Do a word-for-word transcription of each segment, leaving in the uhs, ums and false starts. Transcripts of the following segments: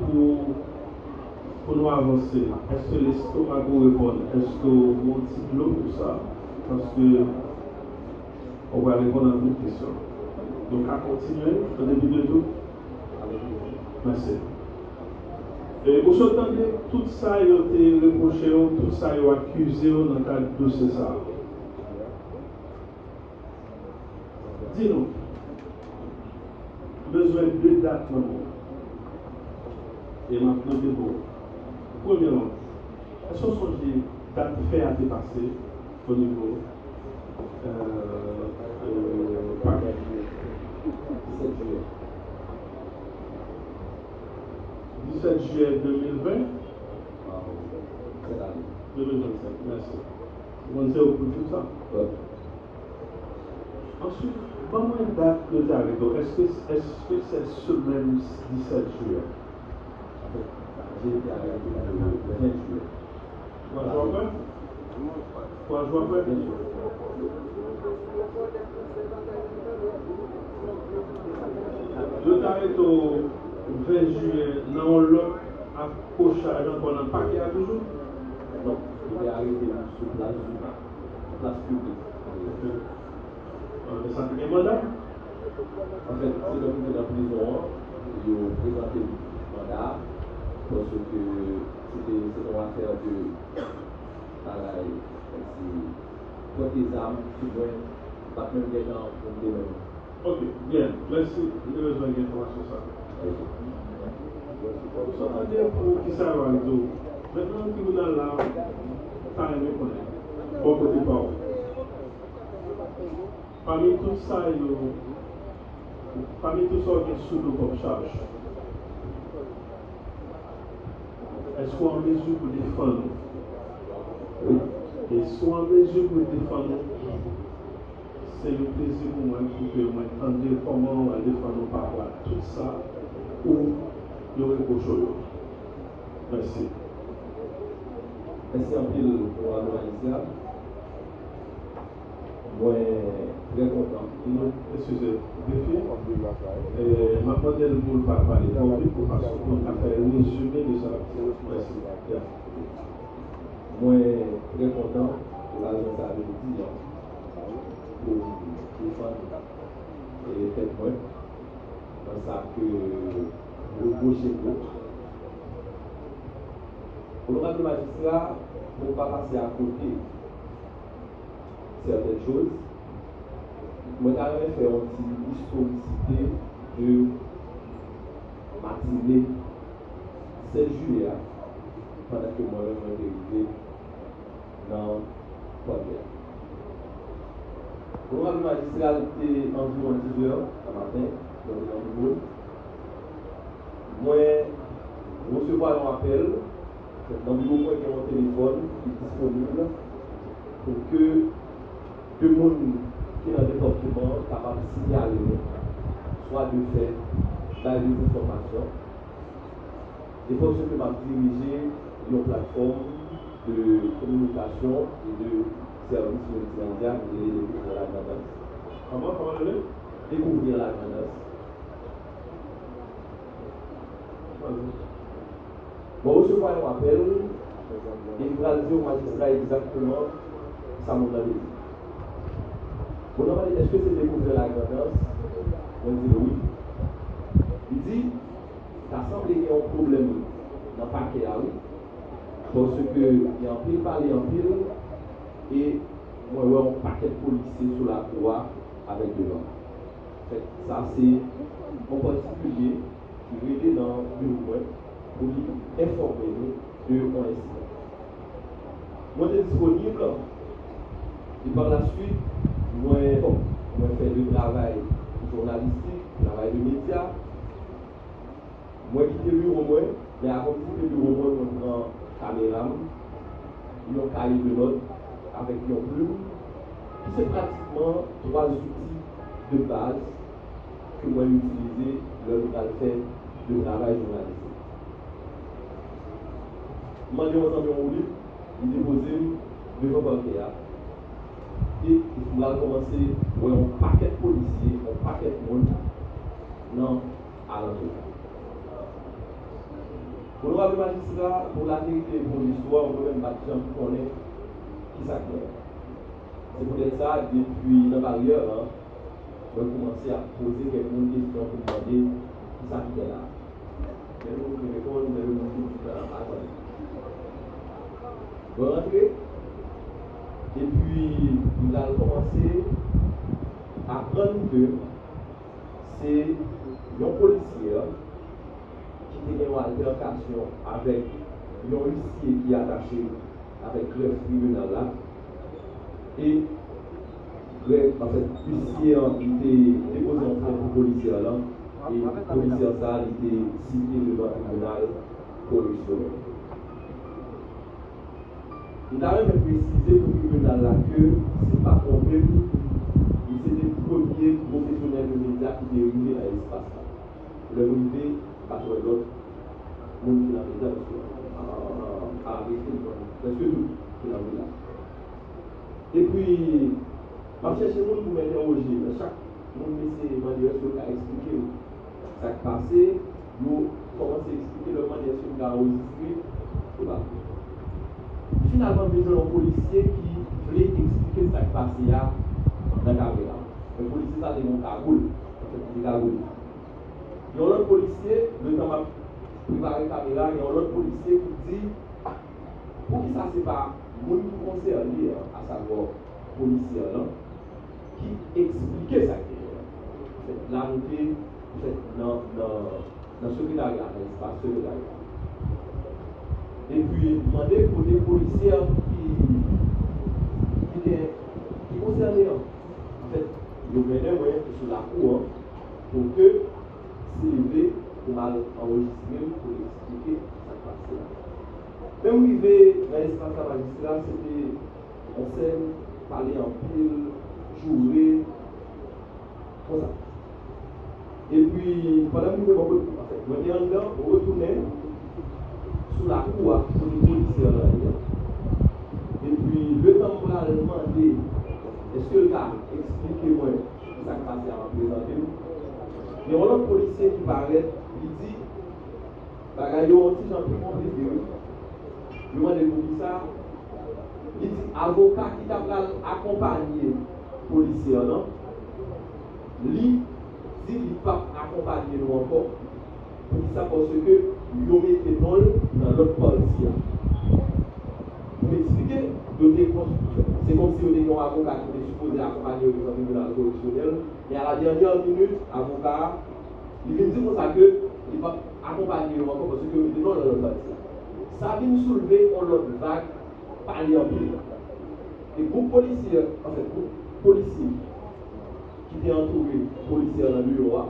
Pou, pou nou avanse, èske lestomak ou reponn? Èske w bwè yon ti dlo pou sa? Paske ou pral reponn a tout kesyon. Nou ka kontinye an depi de tou? Mèsi. E, ou sot tande tout sa yo te repwoche w, tout sa yo akize w nan kad dosye sa a? Di nou, m bezwen de dat nan men w. E m ap note pou ou. Premyèman, èske w sonje dat fè a te pase o nivo, euh, euh, pakè? Disèt jiyè. Disèt jiyè de mil ven? Sèt ane. De mil vennsenk, mèsi. Ou konn se ou k pou di m sa? Wi. Answit, ban mwen dat yo te arete w. Èske, èske se semèn disèt jiyè? Anfèt, j'ai été arrêté le vingt juillet. Twa jou apre? Twa jou apre? Bien sûr. Yo te arete w ven jiyè nan yon lòt akochaj ankò nan pakè a toujou? Non, yo te arete m sou plas Zuma, plas piblik. Ok. Sa te gen manda? Anfèt, se lè m te nan prizon an, yo prezante m manda a, paske se te, se te yon afè de bagay, kòmsi pran de zam sou mwen, m pa t menm gentan konn de menm. Ok, byen, mèsi, m te bezwen gen enfòmasyon sa. Ou sot tande pou kisa yo al di w. Mentnan tribinal la ta renmen konnen bò kote pa w. Pami tout sa yo, pami tout sa w gen sou do kòm chaj, èske w an mezi pou defann ou? Wi. E si w an mezi pou defann ou, se yon plezi pou mwen pou ke mwen tande kòman w al defann ou pa rapò a tout sa ou yo repwoche w yo. Mèsi. Mèsi anpil, onorab majistra. Mwen trè kontan. Non, eskize, Defi. E, m ap mande l pou l pa pale twò vit pou, paske pou l ka fè rezime de sa l ap di. Mèsi. Ya. Mwen trè kontan pou razon sa jodi a, pou m defann, e, tèt mwen nan sa ke repwoche m yo. Onorab majistra, pou m pa pase akote sèten choz, mwen ta renmen fè yon ti istorisite de matine disèt jiyè a, pandan ke mwen menm mwen te rive nan pòtè a. Onorab majistra, li te anviwon dizè nan maten, mwen te nan biwo l. Mwen resevwa yon apèl. Nan biwo mwen, gen yon telefòn ki disponib pou ke de moun ki nan depatman an kapab siyale nou, swa de fè bay dezenfòmasyon. E paske m ap dirije yon platfòm de kominikasyon e de sèvis miltimedya ki rele Découvrir la Grand'Anse. Kòman, kòman l rele? Découvrir la Grand'Anse. Mwen resevwa yon apèl e m pral di yon majistra egzakteman sa moun nan te di. Moun nan mande, èske se Découvrir la Grand'Anse? Mwen di l wi. Li di, ta sanble gen yon pwoblèm nan pakè a wi. Paske gen anpil pale anpil, e mwen wè yon pakèt polisye sou lakou a avèk devan. Fèt, sa se yon patikilye ki rete nan biwo mwen pou li enfòme nou de yon ensidan. Mwen te disponib, e pa la swit, mwen, bon, mwen fè de travay jounalistik, travay de medya. Mwen kite biwo mwen, men avan m kite biwo mwen, mwen pran kamera m, yon kaye de nòt avèk yon plim, ki se pratikman twa zouti de baz ke mwen itilize lè nou pral fè de travay jounalistik. M mande yon zanmi yon woulib, li depoze m devan pakè a. E m pral kòmanse wè yon pakèt polisye, yon pakèt moun nan alantou. Onorab majistra, pou laverite, pou listwa, mwen menm m pa t janm konnen ki sa k genyen. Se poutèt sa, depi nan baryè a, mwen kòmanse ap poze kèk moun kesyon pou m mande ki sa ki gen la. Gen moun ki reponn, gen moun ki di nan atann. Mwen rantre, epi m pral kòmanse aprann ke se yon polisyè ki te gen yon altèkasyon avèk yon isye ki atache avèk grèf tribinal la. E grèf, anfèt, isye an, li te depoze yon plent pou polisyè lan, e polisyè sa a, li te site devan tribinal koreksyonèl. M ta renmen presize pou tribinal la ke, si m pa twonpe m, li se te premye pwofesyonèl de medya ki te rive nan espas la. Lè m rive, m pa t wè lòt moun ki nan medya, paske, a, a, a, a, prèske tout ki nan vil la. Epi, m ap chèche moun pou m entèwoje. Nan chak moun m eseye mande èske yo ka eksplike m sa k pase, yo kòmanse eksplike, lè m mande èske m ka anrejistre, yo pa vle. Finalman, m vin jwenn yon polisye ki vle eksplike m sa k pase a nan kamera. Men polisye sa te gen yon kagoul, anfèt, li te kagoule. Yon lòt polisye, letan m ap prepare kamera, gen yon lòt polisye ki di, poukisa se pa moun ki konsène an, asavwa polisye an, ki eksplike sa k te fèt la. Anfèt, la nou te, anfèt, nan, nan, nan sekretarya, nan espas sekretarya. Epi, m mande kote polisye ki, ki te, ki konsène an. Anfèt, yo mennen mwen sou lakou an pou ke si li vle pou m al anrejistre m pou l eksplike sa k pase la. Lè m rive nan espas la, majistra, se te yon sèn, pale anpil, joure, konsa. Epi, pandan m rive bò kote, anfèt, mwen te anndan, mwen retounen sou lakou a, kote polisye an ye a. Epi, letan m pral mande, èske l ka eksplike mwen sa k pase a, m ap prezante m. Gen yon lòt polisye ki parèt, li di, bagay yo yon ti jan pi konplike, wi. Yo mande l poukisa. Li di avoka ki ta pral akonpanye polisye an nan, li di li p ap akonpanye nou ankò. Poukisa? Paske yo mete non l nan lòt pati a. Pou m eksplike, yo te kons-, se kòmsi yo te gen yon avoka ki te sipoze akonpanye yo nan tribinal koreksyonèl, men a la dènyè minit, avoka a, li vin di konsa ke li p ap akonpanye yo ankò paske yo mete non l nan lòt pati a. Sa vin soulve yon lòt vag pale anpil. E gwoup polisye, anfèt, gwoup polisye ki te antoure polisye a nan biwo a,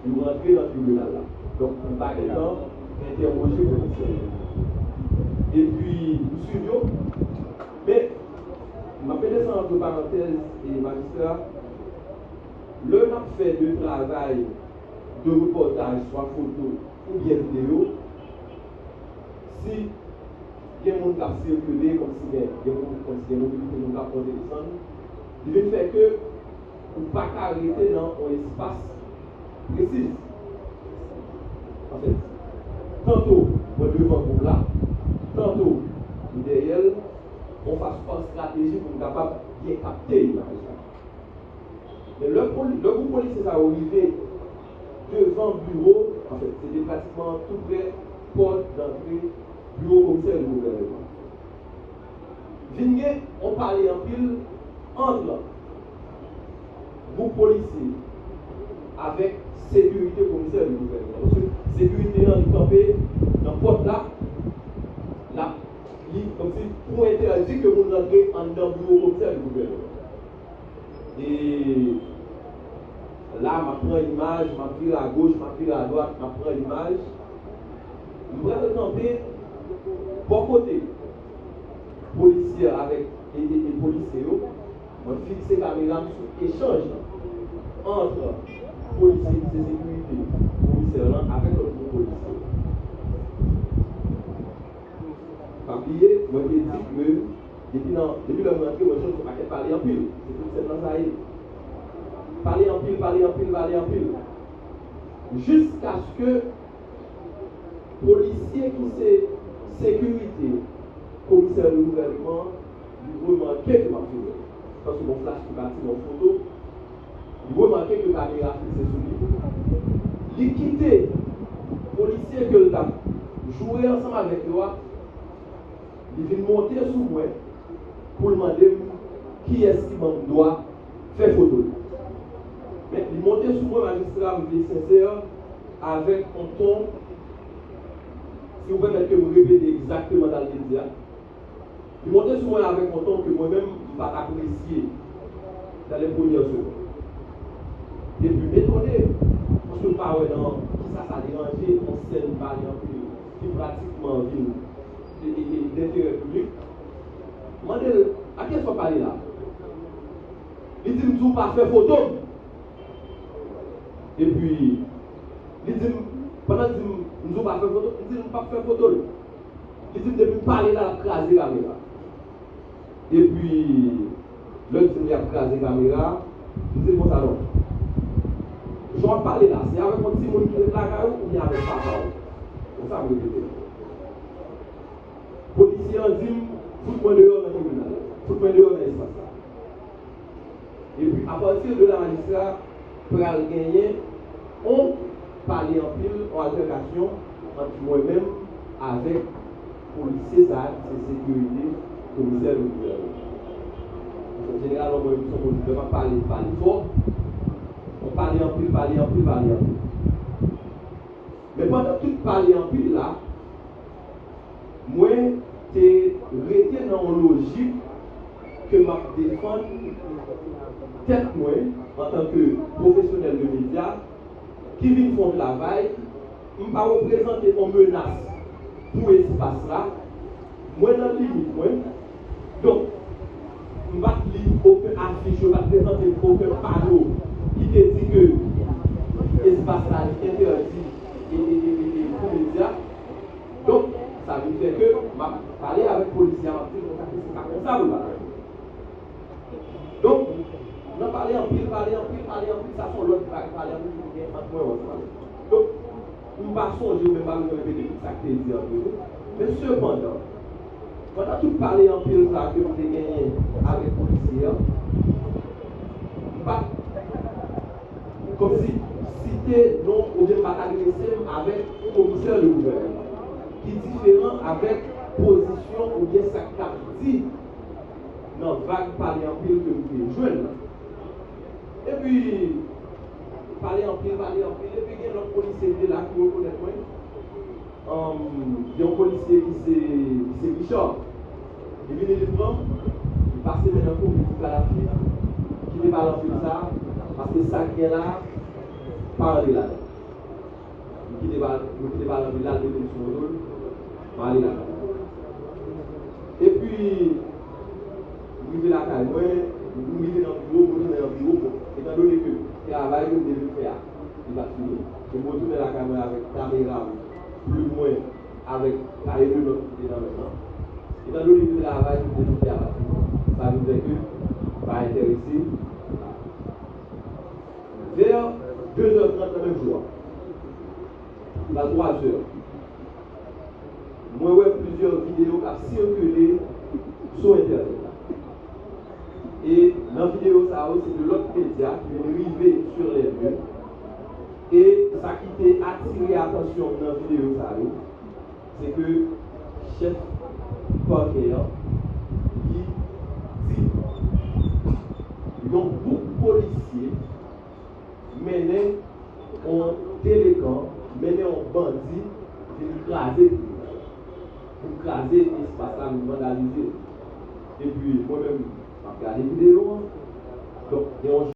yo rantre nan tribinal la. Donk, m pa gentan entèwoje polisye a. Epi, m swiv yo. Men, m ap mete sa antre parantèz, e majistra, lè n ap fè de travay de repòtaj, swa foto oubyen videyo, si gen moun k ap sikile, kòmsi gen, gen moun, kòmsi gen mobilite moun k ap monte desann, li vin fè ke ou pa ka rete nan yon espas presiz. Anfèt, tanto mwen devan gwoup la, tanto m dèyè l, yon fason estratejik pou m kapab byen kapte imaj la. Men lè poli-, lè gwoup polisye sa yo rive devan biwo, anfèt, se te pratikman tou prè pòt dantre biwo komisè de gouvènman. Vin gen yon pale anpil ant gwoup polisye avèk sekirite komisè de gouvènman. Paske sekirite an, li kanpe nan pòt la, l ap, li, kòmsi pou entèdi ke moun rantre anndan biwo komisè de gouvènman. E la, m ap pran imaj, m ap vire agoch, m ap vire adwat, m ap pran imaj. M pral kanpe bò kote polisye avèk e, e, e polisye yo. Mwen fikse kamera m sou echanj lan ant polisye ki se sekirite komisè lan avèk lòt gwoup polisye. Pa bliye, mwen te di ke depi nan, depi lè mwen antre, mwen jwenn yon pakèt pale anpil. Se tout sèn nan sa ye. Pale anpil, pale anpil, pale anpil. Jiskaske Polisye ki se sekirite komisè de gouvènman, li remake ke m ap filme. Paske m gen yon flash ki pati, m gen yon foto. Li remake ke kamera fikse sou li. Li kite polisye ke l t ap joure ansanm avèk yo a, li vin monte sou mwen pou l mande m kiyès ki ban m dwa fè foto l. Men, li monte sou mwen, majistra, m vle sensè, avèk yon ton, si w pèmèt ke m repete egzakteman sa l te di a, li monte sou mwen avèk yon ton ke mwen menm, m pa t apresye dans les premières secondes. Epi m etone, paske m pa wè nan kisa sa deranje yon sèn pale anpil ki pratikman vin de, de, de, denterè piblik. M mande l, a kiyès w ap pale la? Li di m, di w pa fè foto m. Epi, li di m, pandan l di m, m di w pa fè foto, m di l m p ap fè foto l. Li di m depi m pale la, l ap kraze kamera. Epi, lè l di m li ap kraze kamera, m di l konsa non. Jan w ap pale la, se avèk yon timoun ki ret lakay ou oubyen avèk papa w? Konsa m repete l. Polisye an di m, fout mwen deyò nan tribinal. Fout mwen deyò nan espas la. Epi, apati de la, majistra pral genyen yon pale anpil, yon altèkasyon ant mwen menm avèk polisye sa a ki se sekirite komisè de gouvènman. Paske jeneralman, mwen, m se yon moun, lè m ap pale, m pale fò. Mwen pale anpil, pale anpil, pale anpil. Men pandan tout pale anpil la, mwen te rete nan yon lojik ke m ap defann tèt mwen antanke pwofesyonèl de medya ki vin fè yon travay. M pa reprezante yon menas pou espas la. Mwen nan limit mwen. Donk, m pa t li okenn afich, yo pa t prezante m okenn pano ki te di ke espas la li entèdi e, e, e, e, e pou medya. Donk, sa vin fè ke m ap pale avèk polisye a, m ap di l konsa ke se pa konsa pou l bagay. Donk, nan pale anpil, pale anpil, pale anpil, sa se yon lòt vag pale anpil ki gen ant mwen ansanm avèk. Donk, m pa sonje, ou menm pa bezwen repete tout sa k te di ant nou. Men sepandan, pandan tout pale anpil sa ke m te genyen avèk polisye a, m pa t kòmsi site non oubyen m pa t adrese m avèk komisè de gouvènman, ki diferan avèk pozisyon oubyen sa k t ap di nan vag pale anpil ke m te jwenn nan. Epi, pale anpil, pale anpil, epi gen lòt polisye ki te la ki rekonèt mwen. Anm, gen yon polisye ki se, ki se Richard. Li vini, li pran m, li pase men nan kou, li di Kadhafi, kite pale anpil sa, paske sa k gen la, pa rantre ladan. M kite pale, m kite pale anpil la, l mete m sou moto l, m ale lakay. Epi, m rive lakay mwen, m rive nan biwo, m retounen nan biwo, bon, etandone ke travay ke m te vin fè a, li pa t fini, e m retounen lakay mwen avèk kamera m, plim mwen, avèk kaye de nòt ki te nan men m nan. Etandone ke travay ke m te vin fè a pa t fini, sa vin fè ke m pa enterese. Vè de zè trant nan menm jou a, ki pral twa zè, mwen wè plizyè videyo k ap sikile sou entènèt la. E nan videyo sa yo, se de lòt medya ki vin rive sur les lieux. E sa ki te atire atansyon m nan videyo sa yo, se ke chèf pakè an, li di yon gwoup polisye mennen yon delekan, mennen yon bandi vin kraze tribinal, vin kraze espas la, vin vandalize l. Epi mwen menm, m ap gade videyo an. Donk, gen yon